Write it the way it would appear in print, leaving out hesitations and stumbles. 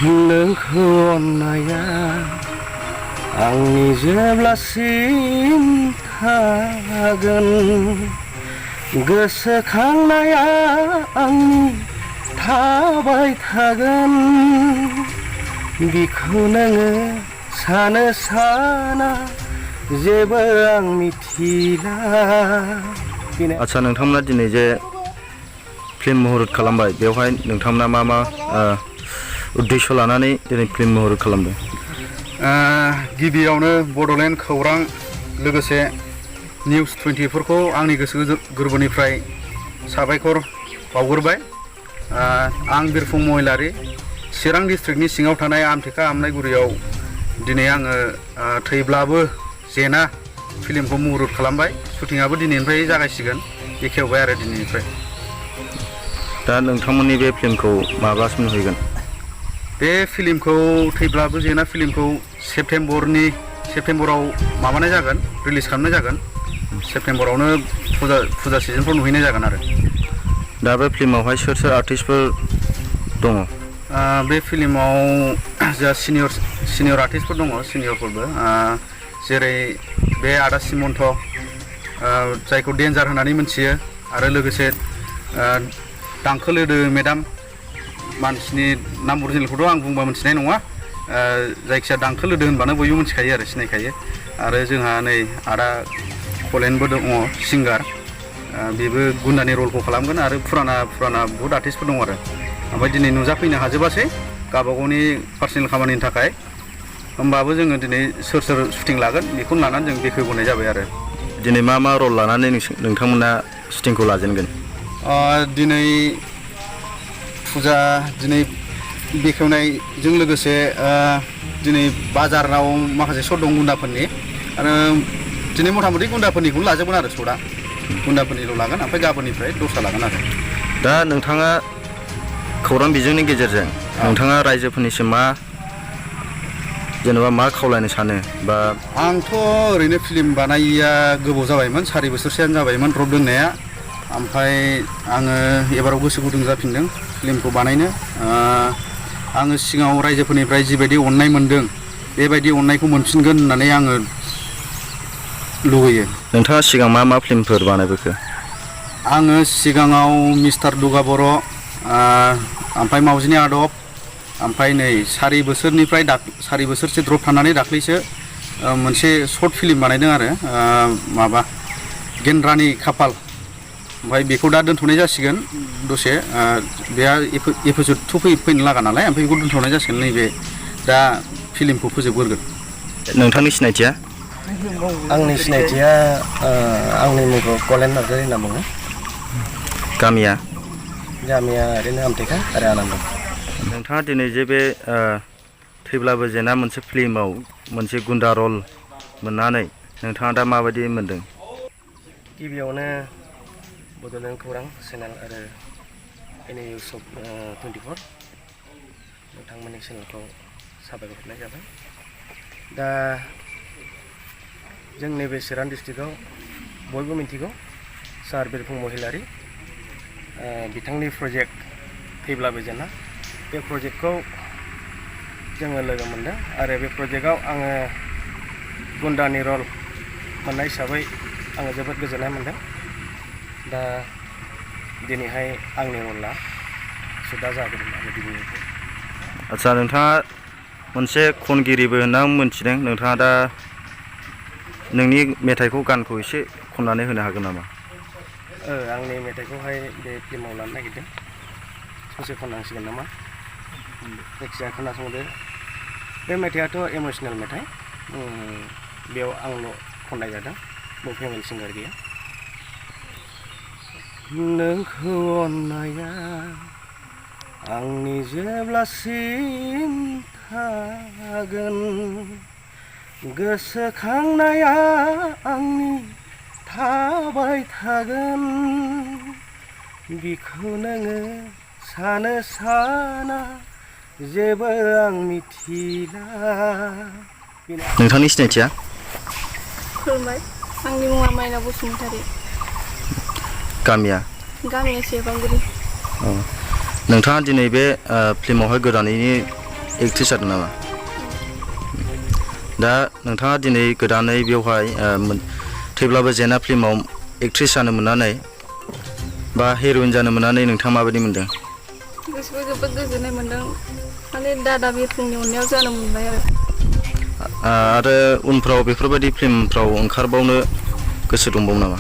नोंखौ अननाया आंनि जेब्लासिम थागोन गोसोखांनाया आंनि थाबाय थागोन बिखौ नोङो सानो साना जेबो आं मिथिला। आच्छा नोंथांमोना दिनै जे फिल्म महर खालामबाय बेवहाय नोंथांमोना मा मा उद्देश्य लानानै दिनै फिल्म महर खालामदों? गिबियावनो बड'लेण्ड खौरां लोगोसे निउस 24खौ आंनि गोसो गोरबोनिफ्राय साबायखर बावग्रोबाय। आं बिरफुं महिलारि चिरां डिस्ट्रिक्टनि सिङाव थानाय आमथेखा आमनायगुरियाव दिनै आङो थैब्लाबो जेना फिल्मखौ महर खालामबाय। शुटिंआबो दिनैनिफ्राय जागायसिगोन बेखेवबाय आरो दिनैनिफ्राय। दा नोंथांमोननि बे फिल्मखौ माब्लासिम नुहैगोन? बे फिल्मखौ थैब्लाबो जेना फिल्मखौ सेप्तेम्बराव माबानाय जागोन, रिलिज खालामनाय जागोन। सेप्तेम्बरावनो फुजा सिजनफ्राव नुहैनाय जागोन आरो। दा बे फिल्मावहाय सोर सोर आर्टिस्टफोर दङ? बे फिल्माव जा सिनियर आर्टिस्टफोर दङ, सिनियरफोरबो जेरै बे आदा सिमन्त जायखौ डेन्जार होननानै मिथियो आरो लोगोसे दांखोलोदो मेडाम मानसिनि नाम अरिजिनेलखौथ' आं बुंबा मिथिनाय नङा। जायखिया दांखोलोदो होनबानो बयबो मिथिखायो आरो सिनायखायो। आरो जोंहा नै आदा कलेनबो दङ सिंगार, बेबो गुन्दानि रलखौ खालामगोन आरो फुराना बहुत आर्टिस्टफोर दङ आरो। ओमफ्राय दिनै नुजाफैनो हाजोबासै गावबागावनि पार्सनेल खामानिनि थाखाय। होमबाबो जोङो दिनै सोर शुटिं लागोन बेखौनो लानानै जों बेखेवबोनाय जाबाय आरो। दिनै मा मा रल लानानै नोंथांमोना शुटिंखौ लाजेनगोन? दिनै दिनै बेखेवनायजों लोगोसे दिनै बाजाराव माखासे शट दं गुन्दाफोरनि, आरो दिनै मथा मथि गुन्दाफोरनिखौनो लाजोबगोन आरो शटआ। गुन्दाफोरनिल' लागोन, ओमफ्राय गाबोननिफ्राय दस्रा लागोन आरो। दा नोंथाङा खौरां बिजोंनि गेजेरजों नोंथाङा रायजोफोरनिसिम जेनेबा मा खावलायनो सानो? बा आंथ' ओरैनो फिल्म बानायिया गोबाव जाबायमोन, 4 बोसोरसोआनो जाबायमोन द्रप दोननाया। ओमफ्राय आङो एबाराव गोसो गुदुं जाफिनदों फिल्मखौ बानायनो। आङो सिगाङाव रायजोफोरनिफ्राय जिबायदि अननाय मोनदों बेबायदि अननायखौ मोनफिनगोन होननानै आङो लुबैयो। नोंथाङा सिगां मा मा फिल्मफोर बानायबोखो? आङो सिगाङाव मिस्टार दुगा बर', ओमफ्राय मावजिनि आदब, ओमफ्राय नै 4 बोसोरसो द्रप थानानै दाख्लैसो मोनसे सर्ट फिल्म बानायदों आरो माबा गेन्द्रानि खाफाल। ओमफ्राय बेखौ दा दोनथ'नाय जासिगोन दसे, बेहा एपिसड 2 फैनो लागा नालाय, ओमफ्राय बेखौ दोनथ'नाय जासिगोन। नैबे दा फिल्मखौ फोजोबग्रोगोन। नोंथांनि सिनायथिया? आंनि सिनायथिया आंनि मुंखौ कलेन नार्जारि होनना बुङो। गामिया ओरैनो आमथेखा आरो आनन्द। नोंथाङा दिनै जे बे थैब्लाबो जेना मोनसे फिल्माव मोनसे गुन्दा रल मोननानै नोंथाङा दा माबायदि मोनदों? गिबियावनो बड'लेण्ड खौरां चेनेल आरो निउस 24 नोंथांमोननि चेनेलखौ साबायखर हरनाय जाबाय। दा जोंनि बे चिरां डिस्ट्रिक्टआव बयबो मिन्थिगौ सार बिरफुं महिलारि बिथांनि प्रजेक्ट थैब्लाबो जेना, बे प्रजेक्टखौ जोङो लोगो मोनदों आरो बे प्रजेक्टआव आङो गुन्दानि रल मोननाय हिसाबै आङो जोबोद गोजोननाय मोनदों। दा दिनैहाय आंनि रला सुदा जागोन आरो दिनैनिफ्राय। आच्छा, नोंथाङा मोनसे खनगिरिबो होनना मोनथिदों। नोंथाङा दा नोंनि मेथाइखौ गानखौ एसे खननानै होनो हागोन नामा? आंनि मेथाइखौहाय बे फिल्माव लानो नागिरदों, ससे खननांसिगोन नामा? जायखिजाया खोनासंदो। बे मेथाइआथ' इमसनेल मेथाइ, बेयाव आंल' खननाय जादों, बे फेमिलि सिंगार गैया। नोंखौ अननाया आंनि जेब्लासिम थागोन गोसोखांनाया आंनि थाबाय थागोन बिखौ नोङो सानो साना जेबो आं मिथिला। नोंथांनि सिनायथिया? खुलुमबाय, आंनि मुङा माइना बसुमतारी। गामिया सेरफांगुरि। नोंथाङा दिनै बे फिल्मावहाय गोदानैनो एक्ट्रिस जादों नामा दा नोंथाङा दिनै गोदानै बेवहाय थैब्लाबो जेना फिल्माव एक्ट्रिस जानो मोननानै बा हिर'इन जानो मोननानै नोंथाङा माबायदि मोनदों गोसोखौ जोबोद गोजोननाय मोन्दों माने दादा बिरफुंनि अननायाव जानो मोनबाय आरो उनफ्राव बेफोरबायदि फिल्मफ्राव ओंखारबावनो गोसो दंबावो नामा